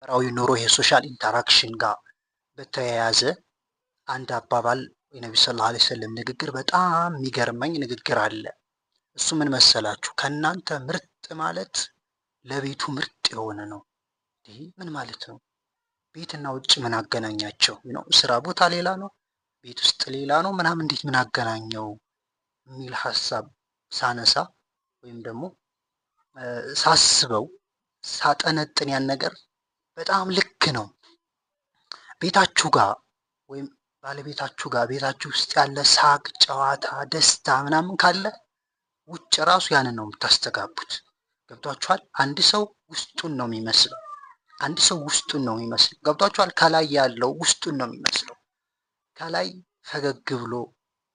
ማህበራዊ ኑሮ የ social interaction ጋር በተያያዘ አንድ አባባል፣ የነቢ ሰለላሁ ዐለይሂ ወሰለም ንግግር፣ በጣም የሚገርመኝ ንግግር አለ። እሱ ምን መሰላችሁ? ከእናንተ ምርጥ ማለት ለቤቱ ምርጥ የሆነ ነው። ይህ ምን ማለት ነው? ቤትና ውጭ ምን አገናኛቸው ነው? ስራ ቦታ ሌላ ነው፣ ቤት ውስጥ ሌላ ነው ምናምን፣ እንዴት ምን አገናኘው የሚል ሀሳብ ሳነሳ ወይም ደግሞ ሳስበው ሳጠነጥን ያን ነገር በጣም ልክ ነው። ቤታችሁ ጋር ወይም ባለቤታችሁ ጋር ቤታችሁ ውስጥ ያለ ሳቅ፣ ጨዋታ፣ ደስታ ምናምን ካለ ውጭ ራሱ ያንን ነው የምታስተጋቡት። ገብቷችኋል? አንድ ሰው ውስጡን ነው የሚመስለው። አንድ ሰው ውስጡን ነው የሚመስለው። ገብቷችኋል? ከላይ ያለው ውስጡን ነው የሚመስለው። ከላይ ፈገግ ብሎ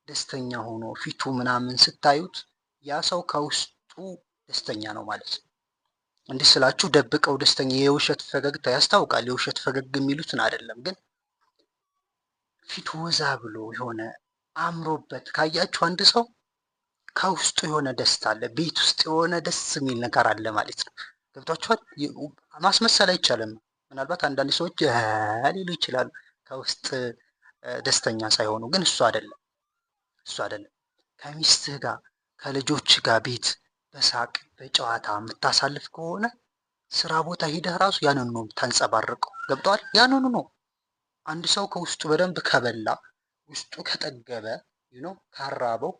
ደስተኛ ሆኖ ፊቱ ምናምን ስታዩት ያ ሰው ከውስጡ ደስተኛ ነው ማለት ነው። እንዲህ ስላችሁ ደብቀው ደስተኛ የውሸት ፈገግታ ያስታውቃል። የውሸት ፈገግ የሚሉትን አይደለም፣ ግን ፊቱ ወዛ ብሎ የሆነ አምሮበት ካያችሁ አንድ ሰው ከውስጡ የሆነ ደስታ አለ፣ ቤት ውስጥ የሆነ ደስ የሚል ነገር አለ ማለት ነው። ገብቷችኋል? ማስመሰል አይቻልም። ምናልባት አንዳንድ ሰዎች ሊሉ ይችላሉ ከውስጥ ደስተኛ ሳይሆኑ፣ ግን እሱ አይደለም፣ እሱ አይደለም። ከሚስትህ ጋር ከልጆች ጋር ቤት በሳቅ በጨዋታ የምታሳልፍ ከሆነ ስራ ቦታ ሂደህ ራሱ ያንኑ ነው የምታንጸባርቀው። ገብተዋል? ያንኑ ነው። አንድ ሰው ከውስጡ በደንብ ከበላ፣ ውስጡ ከጠገበ፣ ካራበው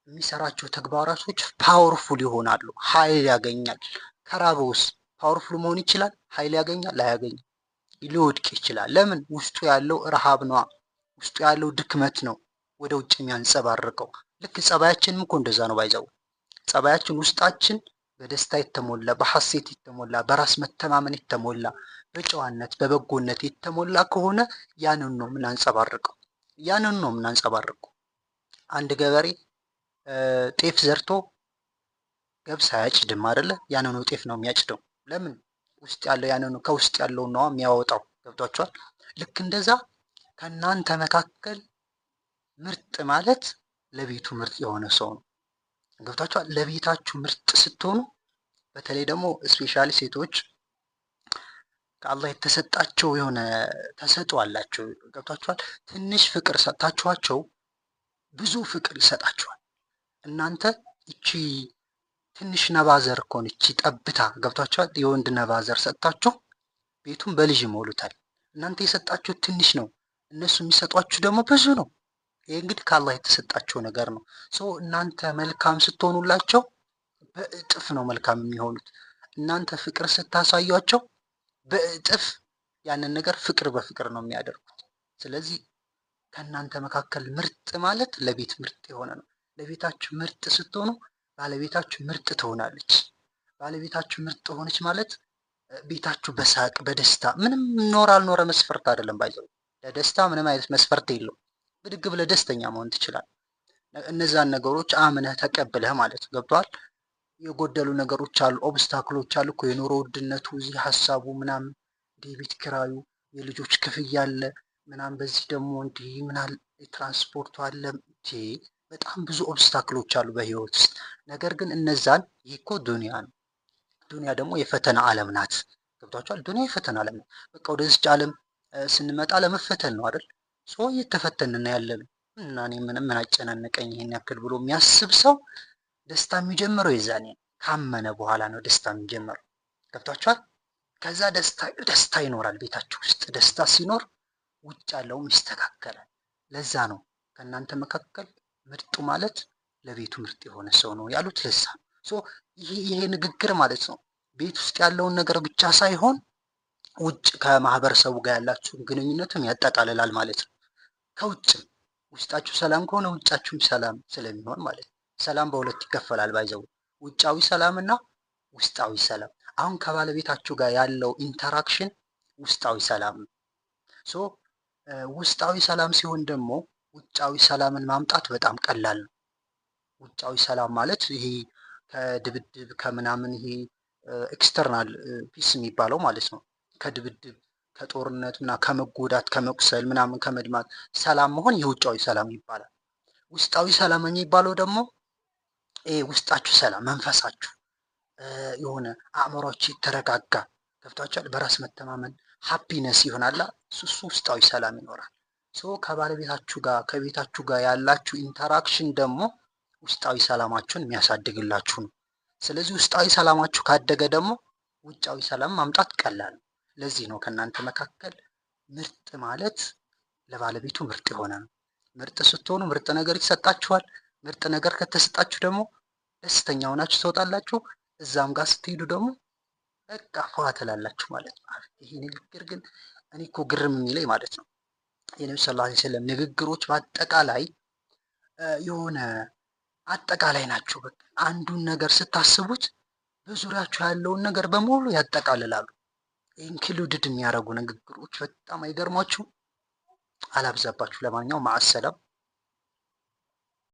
የሚሰራቸው ተግባራቶች powerful ይሆናሉ፣ ኃይል ያገኛል። ከራበውስ powerful መሆን ይችላል? ኃይል ያገኛል? አያገኝም። ሊወድቅ ይችላል። ለምን? ውስጡ ያለው ረሃብ ነዋ። ውስጡ ያለው ድክመት ነው ወደ ውጭ የሚያንጸባርቀው። ልክ ጸባያችንም እኮ እንደዛ ነው። By the way፣ ጸባያችን ውስጣችን በደስታ የተሞላ፣ በሐሴት የተሞላ፣ በራስ መተማመን የተሞላ፣ በጨዋነት በበጎነት የተሞላ ከሆነ ያንን ነው የምናንጸባርቀው። ያንን ነው የምናንጸባርቀው። አንድ ገበሬ ጤፍ ዘርቶ ገብስ አያጭድም አይደለ? ያንኑ ጤፍ ነው የሚያጭደው። ለምን? ውስጥ ያለው ያንኑ ከውስጥ ያለው ነው የሚያወጣው። ገብቷችኋል? ልክ እንደዛ ከእናንተ መካከል ምርጥ ማለት ለቤቱ ምርጥ የሆነ ሰው ነው። ገብቷችኋል? ለቤታችሁ ምርጥ ስትሆኑ በተለይ ደግሞ especially ሴቶች ከአላህ የተሰጣቸው የሆነ ተሰጥኦ አላቸው። ገብቷችኋል? ትንሽ ፍቅር ሰጥታችኋቸው ብዙ ፍቅር ይሰጣችኋል። እናንተ እቺ ትንሽ ነባዘር እኮ ነች፣ እቺ ጠብታ፣ ገብቷችኋል? የወንድ ነባዘር ሰጥታችሁ ቤቱን በልጅ ይሞሉታል። እናንተ የሰጣችሁት ትንሽ ነው፣ እነሱ የሚሰጧችሁ ደግሞ ብዙ ነው። ይህ እንግዲህ ከአላህ የተሰጣቸው ነገር ነው። So እናንተ መልካም ስትሆኑላቸው በእጥፍ ነው መልካም የሚሆኑት። እናንተ ፍቅር ስታሳዩቸው በእጥፍ ያንን ነገር ፍቅር በፍቅር ነው የሚያደርጉት። ስለዚህ ከእናንተ መካከል ምርጥ ማለት ለቤት ምርጥ የሆነ ነው። ለቤታችሁ ምርጥ ስትሆኑ ባለቤታችሁ ምርጥ ትሆናለች። ባለቤታችሁ ምርጥ ሆነች ማለት ቤታችሁ በሳቅ በደስታ፣ ምንም ኖረ አልኖረ መስፈርት አይደለም። By the way፣ ለደስታ ምንም አይነት መስፈርት የለውም። ብድግ ብለህ ደስተኛ መሆን ትችላለህ። እነዛን ነገሮች አምነህ ተቀብለህ ማለት ነው። ገብቶሃል? የጎደሉ ነገሮች አሉ፣ obstacle ኦች አሉ እኮ፣ የኑሮ ውድነቱ፣ እዚህ ሀሳቡ ምናምን፣ የቤት ኪራዩ፣ የልጆች ክፍያ አለ ምናምን፣ በዚህ ደግሞ እንዲህ ምናል የትራንስፖርቱ አለ፣ በጣም ብዙ obstacle ኦች አሉ በህይወት ውስጥ። ነገር ግን እነዛን፣ ይህ እኮ ዱንያ ነው። ዱንያ ደግሞ የፈተና ዓለም ናት። ገብቷችኋል? ዱንያ የፈተና ዓለም ነው። በቃ ወደዚች ዓለም ስንመጣ ለመፈተን ነው አይደል? So እየተፈተንን ያለ ነው እና እኔ ምንም ምን አጨናነቀኝ ይሄን ያክል ብሎ የሚያስብ ሰው ደስታ የሚጀምረው የዛኔ ካመነ በኋላ ነው ደስታ የሚጀምረው። ገብቷችኋል? ከዛ ደስታ ደስታ ይኖራል ቤታችሁ ውስጥ። ደስታ ሲኖር ውጭ ያለውም ይስተካከላል። ለዛ ነው ከእናንተ መካከል ምርጡ ማለት ለቤቱ ምርጥ የሆነ ሰው ነው ያሉት። ለዛ ነው። So ይሄ ንግግር ማለት ነው ቤት ውስጥ ያለውን ነገር ብቻ ሳይሆን ውጭ ከማህበረሰቡ ጋር ያላችሁን ግንኙነትም ያጠቃልላል ማለት ነው። ከውጭም ውስጣችሁ ሰላም ከሆነ ውጫችሁም ሰላም ስለሚሆን ማለት ነው። ሰላም በሁለት ይከፈላል by the way፣ ውጫዊ ሰላም እና ውስጣዊ ሰላም። አሁን ከባለቤታችሁ ጋር ያለው interaction ውስጣዊ ሰላም ነው። So ውስጣዊ ሰላም ሲሆን ደግሞ ውጫዊ ሰላምን ማምጣት በጣም ቀላል ነው። ውጫዊ ሰላም ማለት ይሄ ከድብድብ ከምናምን፣ ይሄ external peace የሚባለው ማለት ነው። ከድብድብ፣ ከጦርነት ምና ከመጎዳት፣ ከመቁሰል ምናምን፣ ከመድማት ሰላም መሆን የውጫዊ ሰላም ይባላል። ውስጣዊ ሰላም የሚባለው ደግሞ ይሄ ውስጣችሁ ሰላም፣ መንፈሳችሁ የሆነ አእምሯችሁ የተረጋጋ፣ ገብቷችኋል? በራስ መተማመን happiness ይሆናላ። እሱ ውስጣዊ ሰላም ይኖራል። So ከባለቤታችሁ ጋር፣ ከቤታችሁ ጋር ያላችሁ interaction ደግሞ ውስጣዊ ሰላማችሁን የሚያሳድግላችሁ ነው። ስለዚህ ውስጣዊ ሰላማችሁ ካደገ ደግሞ ውጫዊ ሰላም ማምጣት ቀላል ነው። ለዚህ ነው ከእናንተ መካከል ምርጥ ማለት ለባለቤቱ ምርጥ የሆነ ነው። ምርጥ ስትሆኑ ምርጥ ነገር ይሰጣችኋል። ምርጥ ነገር ከተሰጣችሁ ደግሞ ደስተኛ ሆናችሁ ትወጣላችሁ። እዛም ጋር ስትሄዱ ደግሞ በቃ ፏ ትላላችሁ ማለት ነው። ይሄ ንግግር ግን እኔ እኮ ግርም የሚለኝ ማለት ነው፣ የነቢ ሰለላሁ ዐለይሂ ወሰለም ንግግሮች በአጠቃላይ የሆነ አጠቃላይ ናቸው። በቃ አንዱን ነገር ስታስቡት በዙሪያችሁ ያለውን ነገር በሙሉ ያጠቃልላሉ። Included የሚያደርጉ ንግግሮች በጣም አይገርሟችሁ? አላብዛባችሁ። ለማንኛውም ማዕሰላም።